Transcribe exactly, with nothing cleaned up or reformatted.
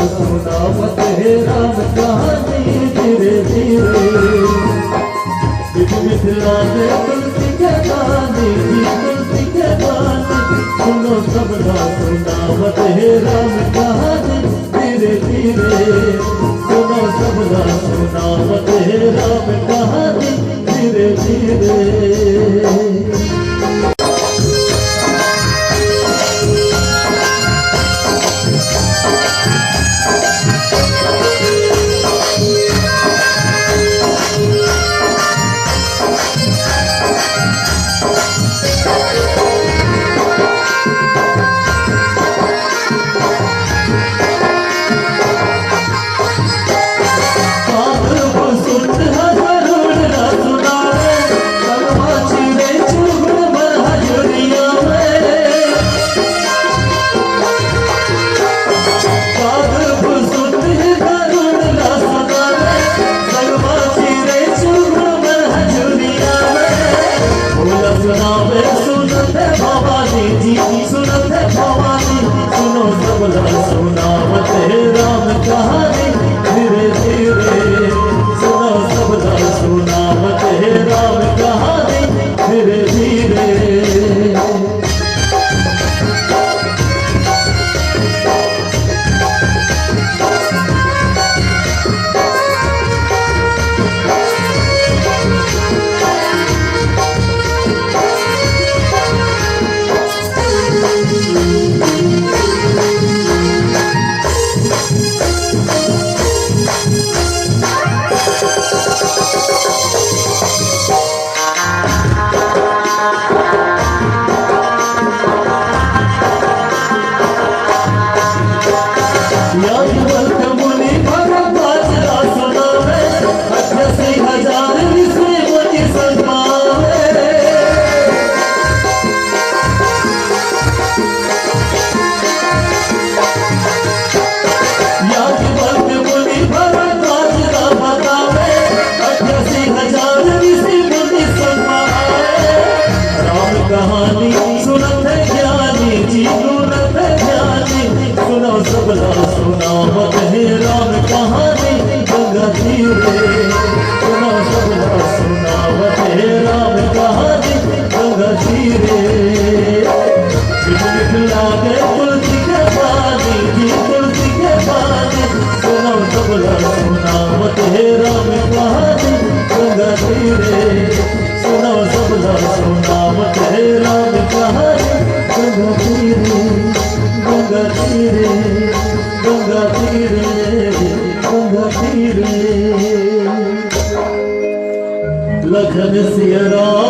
सुनावत हे राम कहानी धीरे धीरे। मीठ मीठ लागे तुलसी के पानी जी, तुलसी के पानी। सुनो सबला सुनावत हे राम कहानी धीरे धीरे। सुनो सबला सुनावत हे राम कहानी धीरे धीरे। सुनावे सुनत भवानी जी, सुनत भवानी। सुनो सबला सुनावत हे राम कहानी धीरे धीरे। सुनो सबला सुनावत हे राम कहानी धीरे धीरे। कहानी सुनत ज्ञानी जी, सुनत ज्ञानी। सुनो सबला सुनावत हे राम कहानी गंगा तीरे। सुनो सबला सुनावत हे राम कहानी गंगा तीरे। मीठ मीठ लागे तुलसी के पानी जी, तुलसी के पानी। सुनो सबला सुनावत हे राम कहानी गंगा तीरे। सुनो सबला सुनावत हे राम कहानी गंगा तीरे, गंगा तीरे, गंगा तीरे, गंगा तीरे। लखन सिया राम